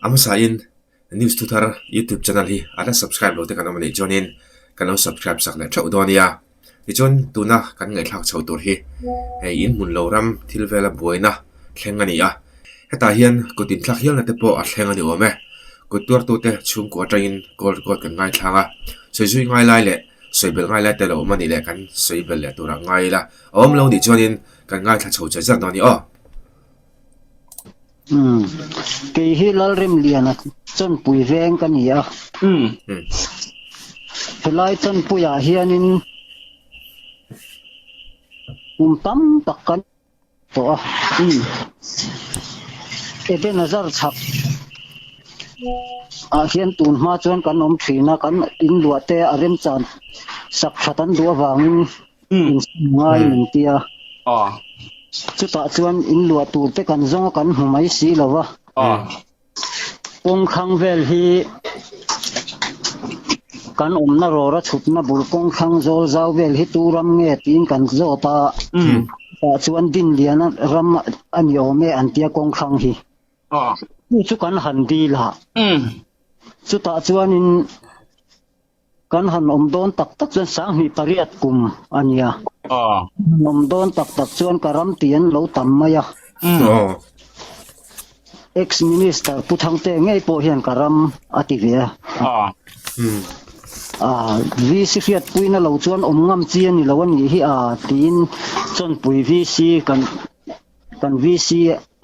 A hmasain News Thuthar YouTube channel hi a la subscribe lo te kan awm a nih chuanin kan lo subscribe sak leh theuh dawn nia. Tichuan tuna kan ngaihthlak chho tur hi hei in hmun lo ram thil vela buaina thleng a ni a, hetah hian kut inthlak hialna te pawh a thleng a ni awm e. Kut tuartute chhungkua atangin call record kan ngaithlang a, sawi zui ngai lai leh sawi belh ngai lai te lo awm a nih leh kan sawi belh leh turah ngai ila a awm lo nih chuanin kan ngaithla chho che zat dawn a ni aw. Umm kei hi Lalremliana chawnpui veng ka ni a. Umm. Helai chawnpuiah hianin kum tam tak kan tawh a. Umm Ebenezer chhak ah hian tun hma chuan kan awm thin a, kan inluah te a remchan sak that an duh avangin in ngai min ti a. Chutah chuan in luah tur te kan zawng a kan hmu mai si lo va. Kawngkhang vel hi kan awmna rawra chhutna bul kawngkhang zawl zau vel hi tu ram nge tiin kan zawt a. Chutah chuan Dinliana ram a ni awm e an tia kawngkhang hi. Chu chu kan han dil a. Chutah chuanin Kan han awm dawn tak tak chuan 1800 kum a nia. Awm dawn tak tak chuan ka ram tih an lo tam mai a. Ex minister Pu Thangte ngei pawh hian ka ram a ti ve a. VC hriatpuina lo chuan awm ngam chi a ni lo a nih hi a tiin Chawnpui VC kan kan VC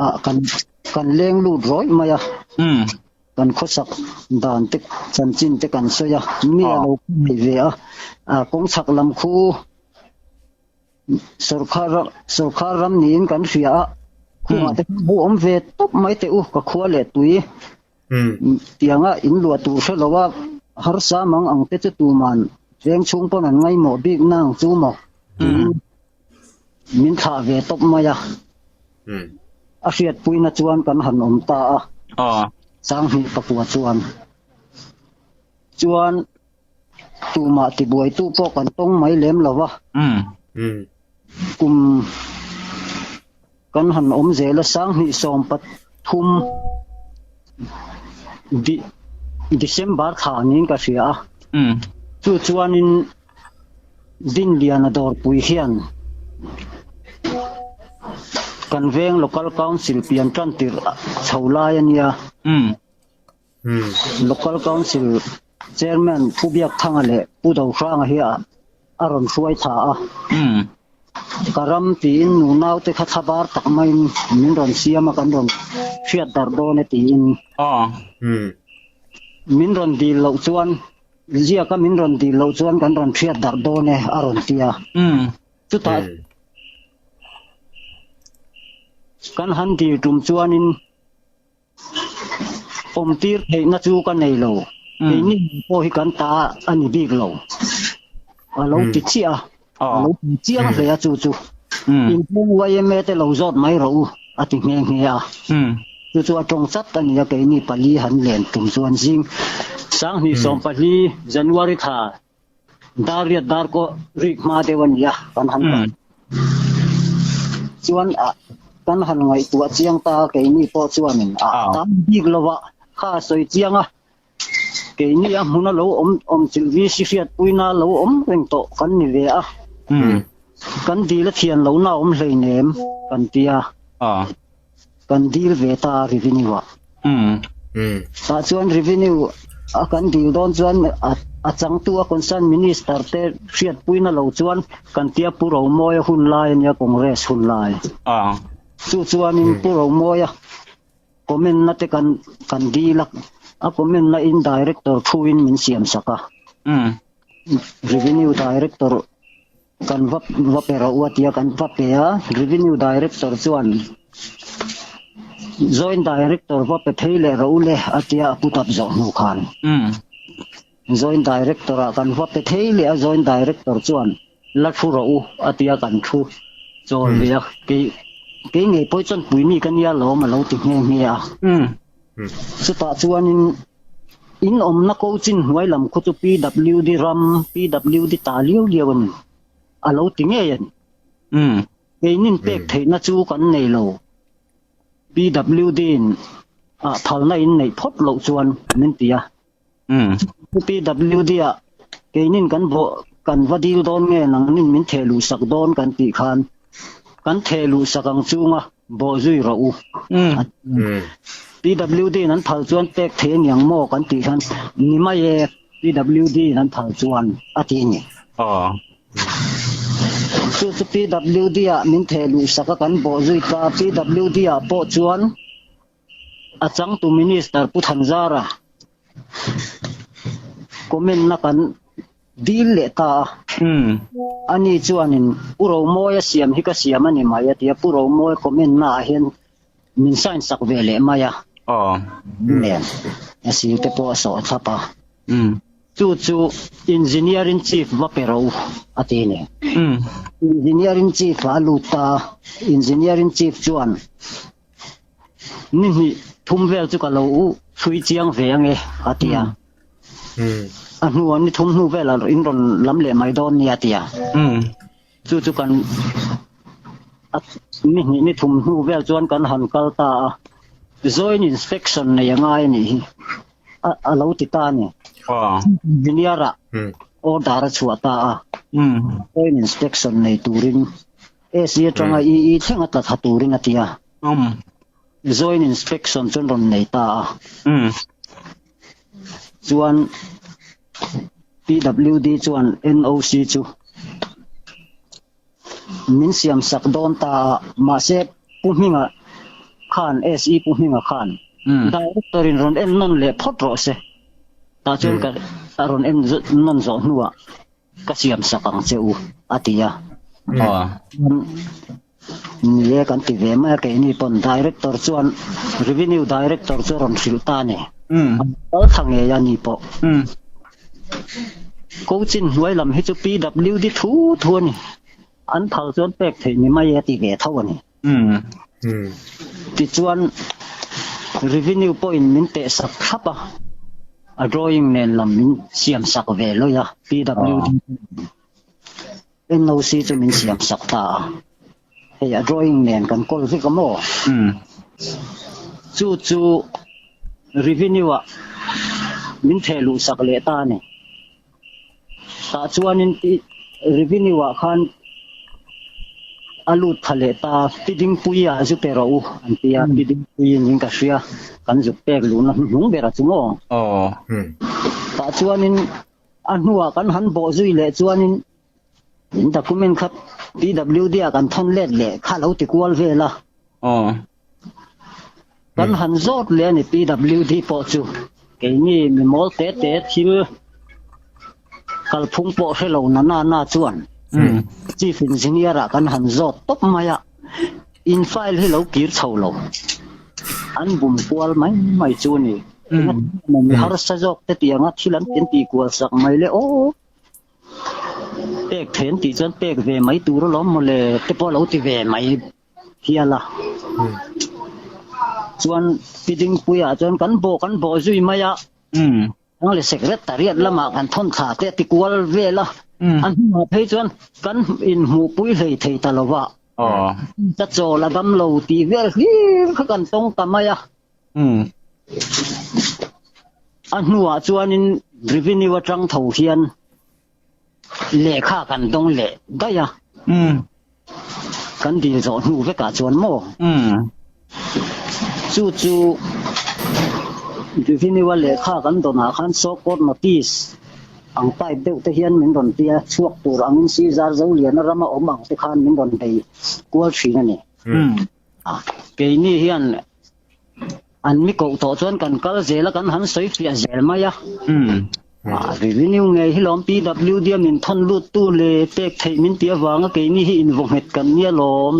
ah kan kan leng lut rawih mai a. Kan khawsak dan te chanchin te kan sawi a, mi a lo nei ve a, kawng chhak lam khu sawrkhar sawrkhar ram niin kan hria a, khungah te khan bu awm ve tawp mai teh u ka khua leh tui tianga in luah tur hre lo a, harsa mang ang te chu tuman veng chhung pawn an ngaihmawh bik na ang chu maw tiin min thlah ve tawp mai a. A hriatpuina chuan kan han awm ta a. 2009 chuan. Chuan tumah tibuaitu pawh kan tawng mai lem lo va. Kum kan han awm zel a, 2013 December thla niin ka hria a. Chu chuanin Dinliana dawrpui hian kan veng Local Council pian tan tirh chho lai a nia. Local Council Chairman Pu Biakthanga leh Pu Dohranga hi a rawn hruai tha a. Ka ram tiin nunau te kha thlabar tak maiin min rawn siam a, kan rawn hriat darh dawn e tiin. Min rawn dil loh chuan Ziaka min rawn dil loh chuan kan rawn hriat darh dawn e a rawn ti a. Chutah kan han dil tum chuanin awmtir theihna chu ka nei lo. Keini pawh hi kan ta a ni bik lo. A lo ti chiah a. A lo ti chiang hle a chu chu. Inpeng YMA te lo zawt mai rawh u a ti nghe nghe a. Chu chu a tawng chat a ni a, keini pali han len tum chuan zing 2014 January thla dar riat dar kaw rik hma deuh a ni a, kan han kal. Chuan a kan han ngaihtuah chiang ta a, keini pawh chuanin a tam bik lo a, kha a sawi chiang a, keini a hmuna lo awm awm chilh VC hriatpuina lo awm reng tawh kan ni ve a, kan dil a thian lohna a awm hleinem kan ti a. Kan deal ve ta a revenue ah. Tah chuan revenue a kan deal dawn chuan a changtu a concern minister te hriatpuina lo chuan kan tia Pu Romawia hun lai a nia Congress hun lai. Chu chuanin Pu Romawia comment na te kan kan deal a, a comment na in director thu in min siam sak a. Revenue director Kan va va pe rawh u a tia kan va pe a, Revenue Director chuan Joint Director va pe phei leh rawh u le a tia a put up zawh hnu khan. Joint Director ah kan va pe phei leh a, Joint Director chuan la thu rawh u a tia kan thu chawl ve a, kei kei ngei pawh chuan puimi ka nia lawm a lo ti nghe nghe a. Chutah chuanin In awmna ko chin hnuai lam khu chu PWD ram, PWD ta liau liau a ni. A lo ti ngei a ni. Keinin pek theihna chu kan nei lo. PWD in Ah phalna in neih phawt loh chuan min ti a. PWD ah keinin kan bawh kan va dil dawn nge nangnin min theh luh sak dawn kan tih khan kan theh luh sak ang chunga bawh zui rawh u. PWD in an phal chuan pek thei aniang maw kan tih khan ni mai e PWD in an phal chuan a ti a ni. Chu chu PWD ah min theh luh sak a kan bawh zui ta PWD ah pawh chuan A changtu Minister Pu Thanzara comment na kan dil leh ta a. Ani chuanin Pu Romawia siam hi ka siam a ni mai a ti a, Pu Romawia comment na ah hian min sign sak ve leh mai a. Nen a sir te pawh a sawh thlap a. Chu chu Engineer in Chief va pe ro a ti a ni. Engineer in Chief a lut ta a, Engineer in Chief chuan Ni hnih thum vel chu ka lo chhui chiang ve ange a ti a. A hnuah ni thum hnu velah in rawn lam leh mai dawn nia a ti a. Chu chu kan ni hnih ni thum hnu vel chuan kan han kal ta a. Joint inspection nei a ngai a nih hi a lo ti ta a ni. Engineer ah order a chhuah ta a. Joint inspection nei turin AC atanga EE thleng a tla thla turin a ti a. Joint inspection chuan rawn nei ta a. Chuan PWD chuan NOC chu min siam sak dawn ta a, mahse Pu Hminga khan, SE Pu Hminga khan Director in rawn en nawn leh phawt rawh se. Tah chuan ka rawn en nawn zawh hnuah Ka siam sak ang che u, a ti a. Ni e, kan ti ve mai a, keini pawn Director chuan Revenue Director chu a rawn hrilh ta a ni. A kal thla ngei a ni pawh. Coaching hnuai lam hi chu PWD thu thu a ni. An phal chuan pek theih ni mai e a ti ve tho a ni. Tichuan, Revenue pawhin min teh sak thlap a, a drawing nen lam min siam sak ve lawih a, PWD NOC chu min siam sak ta a, hei a drawing nen kan kawl vek a maw? Chu chu Revenue-ah min theh luh sak leh ta a ni. Tah chuanin revenue ah khan a lut tha leh ta, Pi Dingpuii ah zu pe rawh u an ti a, Pi Dingpuii in ka hria kan zuk pek luhna hnuhnung ber a chu maw? Tah chuanin a hnuah kan han bawh zui leh chuanin in document kha PWD ah kan thawn let leh kha lo ti kual vel a. Kan han zawt leh a ni PWD pawh chu keini mi mawl te te thil kalphung pawh hre lo na na na chuan Chief Engineer ah kan han zawt tawp mai a, in file hi lo kir chho lo an bum kual mai mai chu a ni. Engati nge harsa zawk te tianga thil an tih kual sak mai le aw. Pek then tih chuan pek ve mai tur alawm mawle te pawh lo ti ve mai. hial a. Chuan Pi Dingpuiah chuan kan bawh kan bawh zui mai a. Ang le secretariat lamah kan thawn thla te a ti kual vel a. A hnungah phei chuan kan inhmuhpui hlei thei ta lo va. Ka chawl a dam lo tih vel hlir kha kan tawng ta mai a. A hnuah chuanin revenue atang tho hian Lehkha kan dawng leh daih a. Kan dil zawh hnu vekah chuan maw? Chu chu Revenue-a lehkha kan dawnah khan so-called notice ang type deuh te hian min rawn tia chhuak tur angin Caesar Zoliana rama awm ang te khan min rawn bei kual thin a ni. Keini hian An mi koh tawh chuan kan kal zel a, kan han sawi fiah zel mai a. Revenue ngei hi lawm PWD a min thawn lut tu leh pek theih min tih avanga keini hi invaw nghet kan nia lawm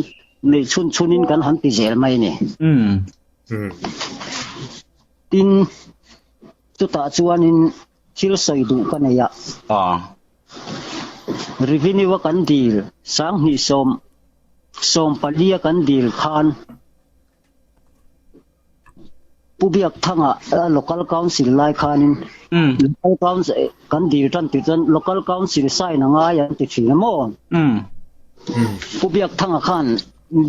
neih chhun chhunin kan han ti zel mai a ni. Tin, chutah chuanin thil sawi duh ka nei a. Revenue a kan dil 2000 14 a kan dil khan Pu Biakthanga Local Council lai khanin Local Council kan dil tan tih chuan Local Council sign a ngai an ti thin a maw? Pu Biakthanga khan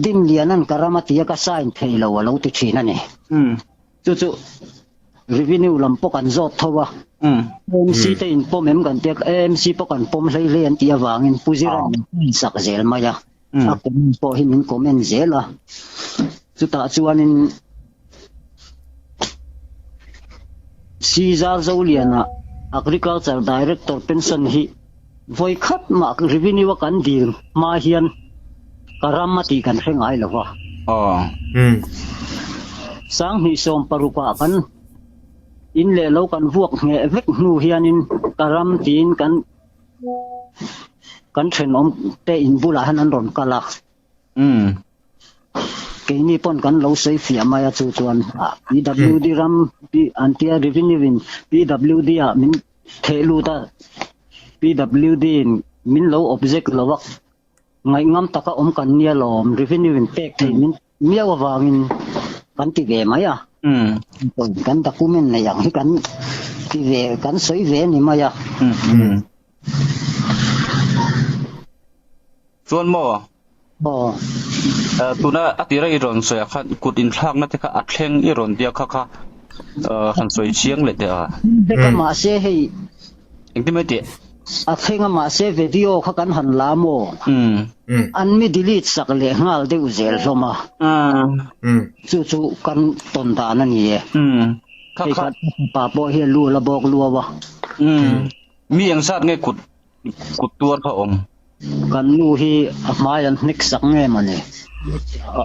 Dinliana'n ka ram a ti a ka sign thei lo a lo ti thin a ni. Chu chu revenue lam pawh kan zawt tho a. AMC te in pawm em kan tia, AMC pawh kan pawm hlei hlei an tih avangin Pu Zira'n min comment sak zel mai a. A comment pawh hi min comment zel a. Chutah chuanin Caesar Zoliana Agriculture Director pension hi vawi khat mah revenue a kan dil hma hian ka ram a tih kan hre ngai lo va. 2016 ah kan in leh lo kan vuak ngheh vek hnu hianin ka ram tiin kan kan thenawm te in bulah hian an rawn kal a. Keini pawn kan lo sawi fiah mai a chu chuan PWD ram an tia revenue in PWD ah min theh lut a PWD in min lo object lo a ngaihngam taka awm kan nia lawm revenue in pek theih min miau avangin kan ti ve mai a kan document nei ang hi kan ti ve kan sawi ve ni mai a. Chuan maw? Aw. Tuna a tira i rawn sawi ah khan kut inthlakna te kha a thleng i rawn tia kha kha han sawi chiang leh teh a. Vek a mahse hei. Engtin mai tih? A thleng a mahse video kha kan han la maw? An mi delete sak leh nghal deuh zel hlawm a. Chu chu kan tawn dan a ni e. Hei kha pa pawh hi a lu a la bawk luau a. Mi eng zat nge kut kut tuar kha awm? Kan nu hi a hmai an hnek sak nge mawni?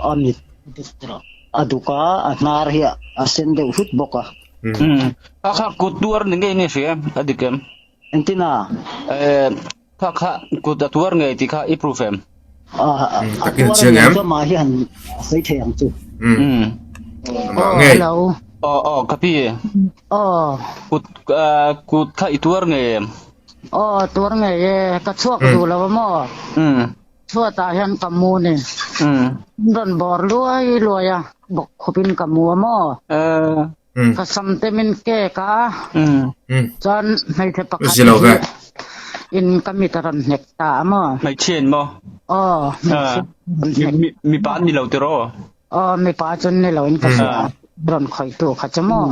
A mit a duk a, a hnar hi a sen deuh hlut bawk a. Kha kha kut tuar ni ngei nge hria em? A dik em? Engtin a? Kha kha kut a tuar ngei tih kha i proof em? A tuar ngei chu amah hi han sawi thei ang chu. Amah ngei. Aw aw ka pi. Aw. Kut kut kha i tuar ngei em? Aw tuar ngei e, ka chhuak duh lo a maw? Chhuatah hian ka mu ni. Min rawn bawr luai luai a, bawk khupin ka mu a maw? Ka sam te min kek a, chuan hmeichhe pakhat hi in ka mit a rawn hnek ta a maw? Hmeichhia in maw? Aw, hmeichhia rawn hnek. Mipa an ni lo tiraw? Aw, mipa chu ni lo in ka hria a, rawn khawihtu kha chu maw?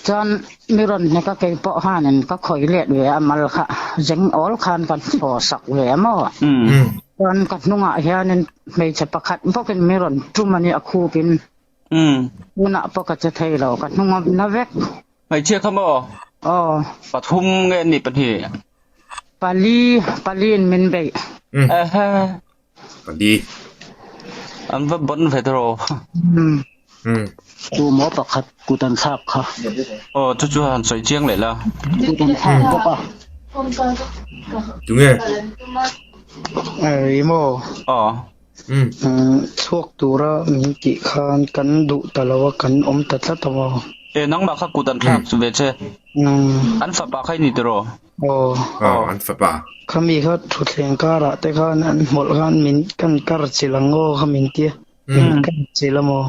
Chuan mi rawn hnek a kei pawh khanin ka khawih let ve a mal kha zeng awl khan ka thaw sak ve a maw? Chuan ka hnungah hianin hmeichhe pakhat bawkin mi rawn tum a nia khupin. Tunah pawh ka che thei lo, ka hnung a na vek. Hmeichhia kha maw? Aw. Pathum nge an nih pahnih? Pali, paliin min beih. Ehe. Pali. An va bon ve tawh. Tu maw pakhat kut an thlak kha. Aw, chu chu han sawi chiang leh la. Kut an thlak bawk a. Tunge? Ri maw? Aw. Chhuak tura min tih khan kan duh ta lo a, kan awm ta tlat a maw? E, nangmah kha kut an thlak ve che. An fapa kha i ni tiraw? Aw. Aw, an fapa. Khami kha thutthleng karah te khan an hmawlh khan min kan kar chilh ang aw kha min tia. Min kar chilh a maw?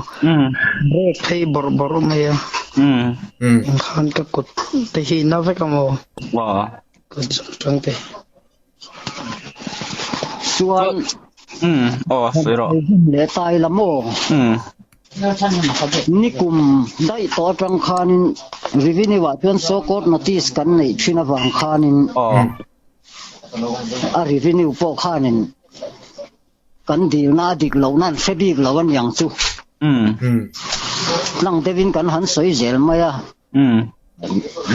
Brake phei bawrh bawrh mai a. Engkhan ka kut te hi na vek a maw? Aw. Kut zawng tang te. Chuan leh tai la maw? Nikum daih tawh atang khanin revenue ah chuan so called notice kan neih thin avang khanin a revenue pawh khanin kan dilna a dik lohna an hre bik lo a niang chu. Tlang deuhin kan han sawi zel mai a.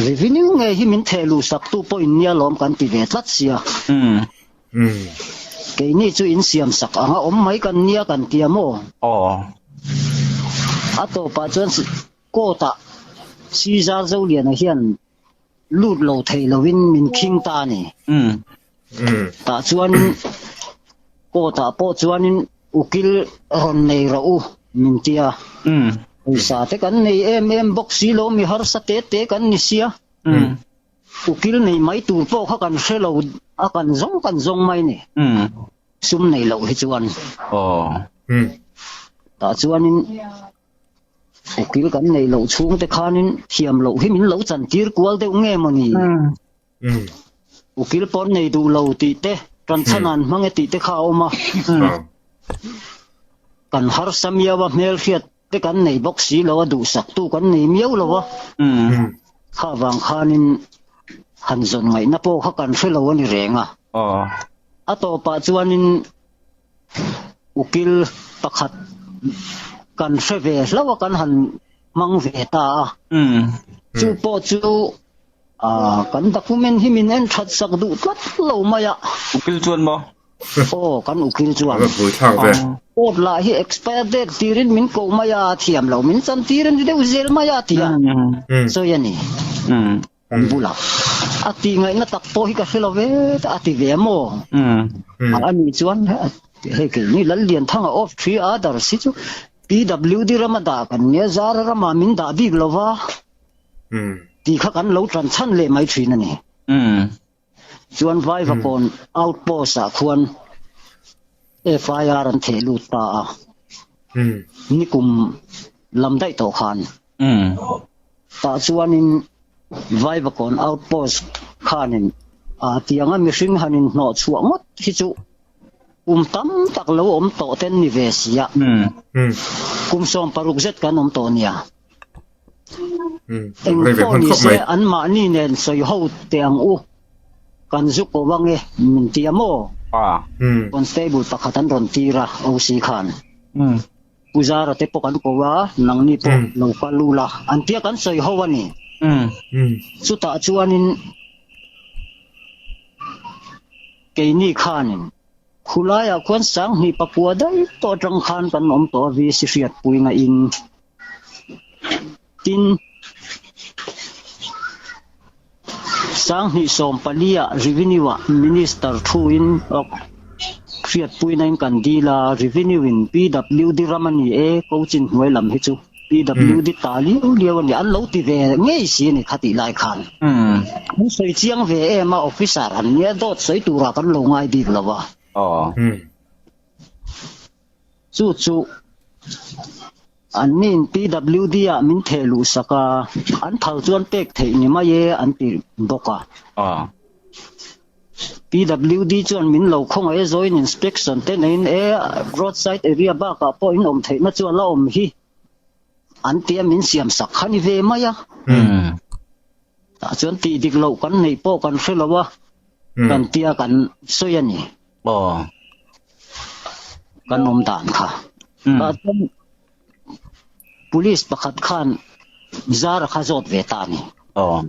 Revenue nge hi min theh luh sak tu pawh in nia lawm kan ti ve tlat sia. Keini chu in siam sak anga awm mai kan nia kan tia maw? A tawpah chuan court ah Caesar Zoliana hian lut lo thei lovin min khing ta a ni. Tah chuanin court ah pawh chuanin ukil rawn nei rawh u min tia. Pawisa te kan nei em em bawk si lo mi harsa te te kan ni sia. Ukil nei mai tur pawh kha kan hre lo a kan zawng kan zawng mai ni. Sum nei loh hi chuan. Tah chuanin Ukil kan neih loh chhung te khanin thiam loh hi min lo chan tir kual deuh nge maw ni? Ukil pawn nei duh lo tih te, tan chhan an hmang e tih te kha a awm a. Kan harsa miau a hmelhriat. te kan nei bawk si lo a, duhsaktu kan nei miau lo a. Kha vang khanin han zawn ngaihna pawh kha kan hre lo a ni reng a. A tawpah chuanin ukil pakhat kan hre ve hlauh a, kan han hmang ve ta a. Chu pawh chu kan document hi min en that sak duh tlat lo mai a. Ukil chuan maw? Aw, kan ukil chuan. A va pui thlak ve. Court lah hi expire date tirin min koh mai a, thiam lo min chan tir a ni deuh zel mai a tia sawi a ni. Kan bulah a tih ngaihna tak pawh hi ka hre lo ve a ti ve maw? A nih chuan hei keini Lallianthanga off three others hi chu PWD rama dah kan nia, Zara ramah min dah bik lo va tih kha kan lo tan chhan leh mai thin a ni. Chuan Vaivakawn outpost ah khuan FIR an theh lut ta a, nikum lam daih tawh khan. Tah chuanin Vaivakawn outpost khanin tianga mihring han inhnawh chhuah ngawt hi chu kum tam tak lo awm tawh ten ni ve si a, kum 16 zet kan awm tawh nia. Eng pawh ni se anmahni nen sawi ho teh ang u, kan zu ko ang e min ti a maw? Constable pakhat an rawn tir a OC khan. Pu Zara te pawh kan ko a, nangni pawh lo kal u la an tia kan sawi ho a ni. Chutah chuanin keini khanin khulaiah khuan sanghnih pakua daih tawh atang khan kan awm tawh a VC hriatpuina in. Tin, 2014 ah Revenue ah Minister thuin hriatpuina in kan dil a, Revenue in PWD ram a ni e, Cochin hnuai lam hi chu PWD ta liau liau a ni, an lo ti ve ngei si a ni khatih lai khan. An sawi chiang ve em a, officer an nia dawt sawi turah kan lo ngai bik lo a. Chu chu an niin PWD ah min theh luh sak a, an phal chuan pek theih ni mai e an ti bawk a. PWD chuan min lo khawngaih e joint inspection te neiin e roadside area bakah pawh in awm theihna chu a la awm hi an tia min siam sak kha ni ve mai a. Tah chuan tih dik loh kan neih pawh kan hre lo a, kan tia kan sawi a ni. Aw. Kan awm dan kha. Tah chuan police pakhat khan Zara kha zawt ve ta a ni. Aw.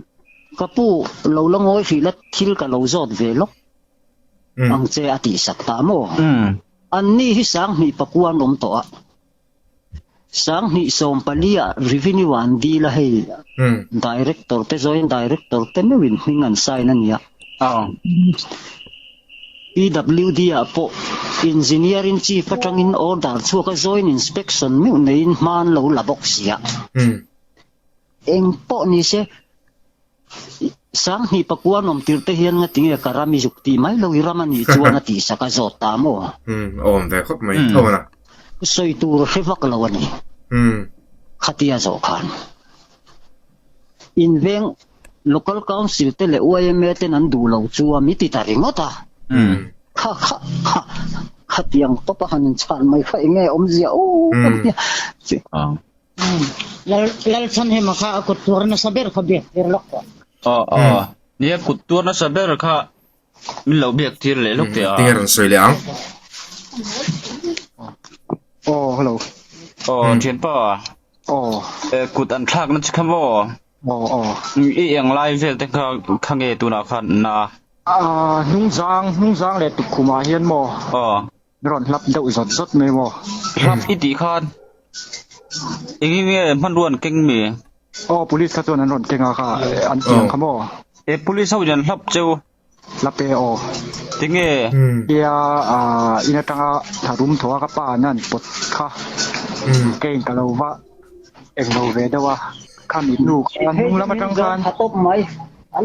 Ka pu lo la ngawi hrih la thil ka lo zawt ve lawk ang che a tih sak ta maw? Anni hi 2004 an awm tawh a. 2014 ah revenue an dil a hei director te joint director te meuhin hming an sign a nia. PWD ah pawh engineer in chief atangin order chhuak a joint inspection meuh neiin hma an lo la bawk si a. Eng pawh ni se 2009 an awm tirh te hian nga tinge ka ram i zuk tih mai lo i ram a nih chuan a tih sak a zawt ta maw? Umm a awm ve khawp mai tho a. Sawi tur a hre vak lo a ni. Umm. Khatia zawh khan inveng Local Council te leh yma ten an duh lo chu a mi ti ta ringawt a. Umm. Kha kha kha khatiang tawp a han inchhan mai kha enge awmzia aw ka tia. Lalchhanhima kha a kut tuar nasa ber kha biak tir lawk tawh. Aw aw. Nia kut tuar nasa ber kha min lo biak tir leh lawk teh a. Tinge rawn sawi leh ang. Aw hello. Aw thianpa. Aw. Kut an thlak na chi kha maw? Aw aw. I eng lai vel te kha kha nge tunah khan na? Hnungzang hnungzang leh tukkhumah hian maw? Aw. Min rawn hlap deuh zawt zawt mai maw? Hlap i tih khan engin nge hmanrua an keng mi? Aw police kha chuan an rawn keng a kha an tiang kha maw? E police ho in an hlap cheu. Hlap e aw. Tinge? Tia in atanga tharum thaw a ka pa an an pawt kha keiin ka lo va englo ve deuh a khami hnu khan hnung lam atang khan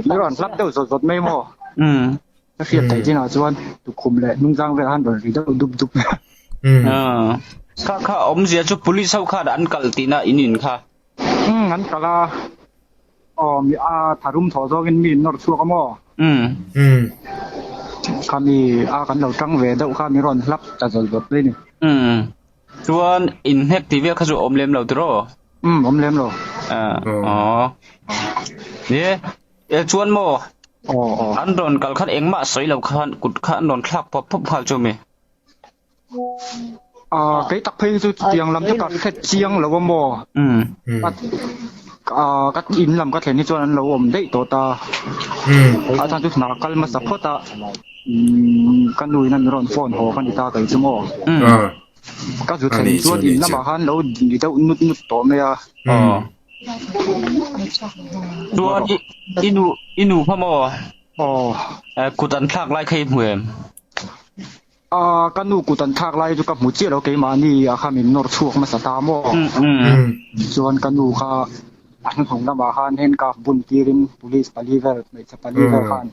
min rawn hlap deuh zawt zawt mai maw? Ka hriat theih chinah chuan tukhum leh hnungzang velah khan rawn ri deuh dup dup. Kha kha awmzia chu police ho khan an kal tihna in in kha. Umm an kal a, aw mi a tharum thawh zawngin mi in nawr chhuak a maw? Umm. Kha mi a kan lo tang ve deuh kha mi rawn hlap ta zawt zawt mai ni. Umm. Chuan inhnek tih vel kha chu awm lem lo tiraw? Umm awm lem lo. Aw. Ni e chuan maw? Aw aw. An rawn kal khan engmah sawi lo khan kut kha an rawn thlak pawp pawp nghal chu mi. Ah kei tak phei chu chutiang lam chu ka hre chiang lo a maw? Umm. Ah ka in lam ka thlen hi chuan an lo awm daih tawh ta. A chhan chu hna kal hmasa phawt a. Umm ka nu in a min rawn phone haw ka ni ta kei chu maw? Umm. Ka zu thlen chuan in lamah khan lo ni deuh nut nut tawh mai a. Aw. Chuan i nu i nu kha maw? Aw. Kut an thlak lai kha i hmu em? Aaa ka nu kut an thlak lai chu ka hmu chiah lo keimahni ah kha min nawr chhuak hmasa ta maw? Chuan ka nu kha a hnuhnung lamah khan handcuff bun tirin police pali vel hmeichhe pali vel khan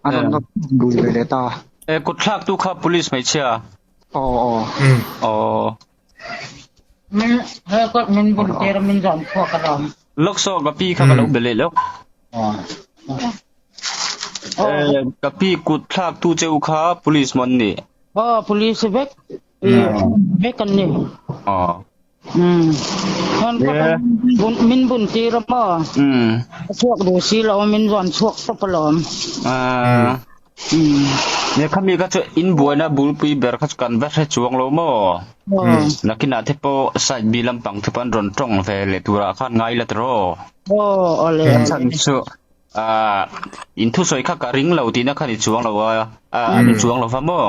a rawn nawr lui ve leh ta. Kut thlak tu kha police hmeichhia? Aw aw. Aw. Min he kawt min bun tir a min zawm chhuak alawm. Lawk saw ka pi kha ka lo be leh lawk. Ka pi kut thlak tu che u kha police maw an nih? Aw police vek. Vek an ni. Aw. Umm. Khan ka bun min bun tir a maw? Umm. Ka chhuak duh si lo a min rawn chhuak tawp alawm. Umm. Nia khami kha chu in buaina bulpui ber kha chu kan va hre chuang lo maw? Nakinah te pawh side B lampang te pawh an rawn tawng ve leh turah khan ngai la tiraw? Aw awle awle. Chhan chu ah in thusawi kha ka ring lo tihna kha ni chuang lo a, a ni chuang lo va maw?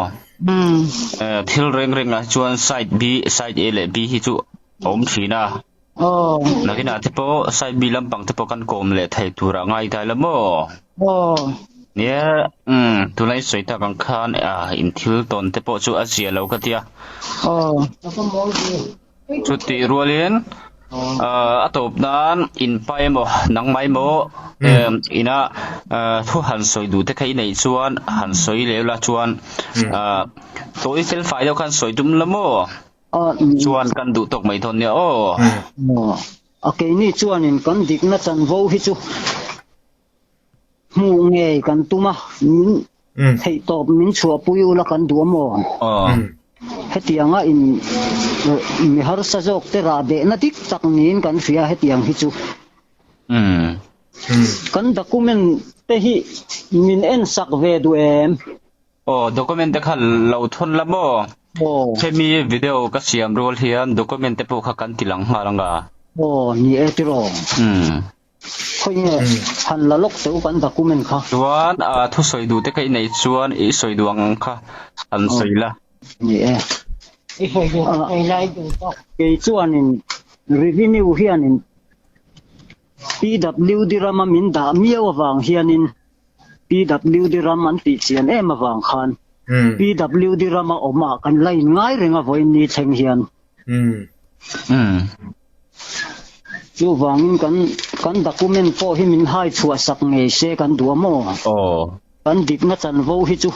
Thil reng rengah hi chuan side B, side A leh B hi chu a awm thin a. Aw. Nakinah te pawh side B lampang te pawh kan kawm leh thei turah ngai ta ila maw? Aw. Nia, umm, tunlai sawi tak ang khan ah in thil tawn te pawh chu a zia lo ka tia. Aw. Chutih rualin ah a tawp nan in pa emaw nangmah emaw ina ah thu han sawi duh te kha i neih chuan han sawi leh ula chuan ah tawi fel fai deuh khan sawi tum la maw? Chuan kan duh tawk mai dawn nia aw. A keini chuanin kan dikna chanvo hi chu hmuh ngei kan tum a, min theihtawp min chhuahpui ula kan duh a maw? Hetianga in mi harsa zawk te rah behna dik tak niin kan hria hetiang hi chu. Kan document te hi min ensak ve duh em? Aw, document te kha lo thawn la maw? Aw. Hemi video ka siam rual hian document te pawh kha kan ti lang nghal ang a. Aw, ni e tiraw. Umm. Khawi nge han la lawk teh u kan document kha. Chuan a thusawi duh te kha i neih chuan i sawi duh ang ang kha han sawi la. Ni e. I sawi duh ka sawi lai duh tawk. Kei chuanin revenue hianin PWD rama min dah miau avang hianin PWD ram an tih chian em avang khan PWD rama awm ah kan la in ngai reng a vawiin ni thleng hian. Chuvangin kan kan document pawh hi min hai chhuah sak ngei se kan duh a maw? Kan dikna chanvo hi chu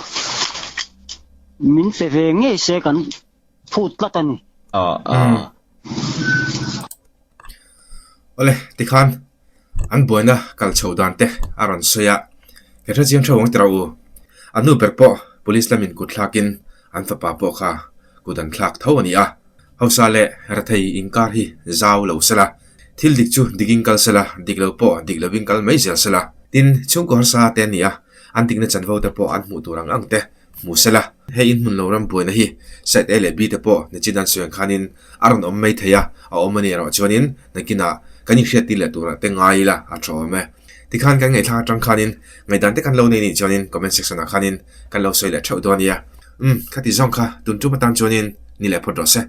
min pe ve ngei se kan phut tlat a ni. Awle, tikhan an buaina kal chho dan te a rawn sawi a, ka hre chiang theuh ang tiraw u. A nu ber pawh police lamin kut thlakin an fapa pawh kha kut an thlak tho a ni a. Hausa leh Rathei inkar hi zau lo sela, thil dik chu dikin kal sela, dik lo pawh dik lovin kal mai zel sela. Tin, chhungkaw harsa te an ni a, an dikna chanvo te pawh an hmuh tur ang ang te hmu sela. Hei in hmun lo ram buaina hi side A leh B te pawh nichin an sawi ang khanin a rawn awm mai thei a, a awm a ni erawh chuanin nakinah kan inhriattir leh turah te ngai ila a tha awm e. Tikhan kan ngaihthlak atang khanin ngaihdan te kan lo nei nih chuanin comment section ah khanin kan lo sawi leh theuh dawn a nia. Umm, khati zawng kha tun tum atan chuanin ni leh phawt rawh se.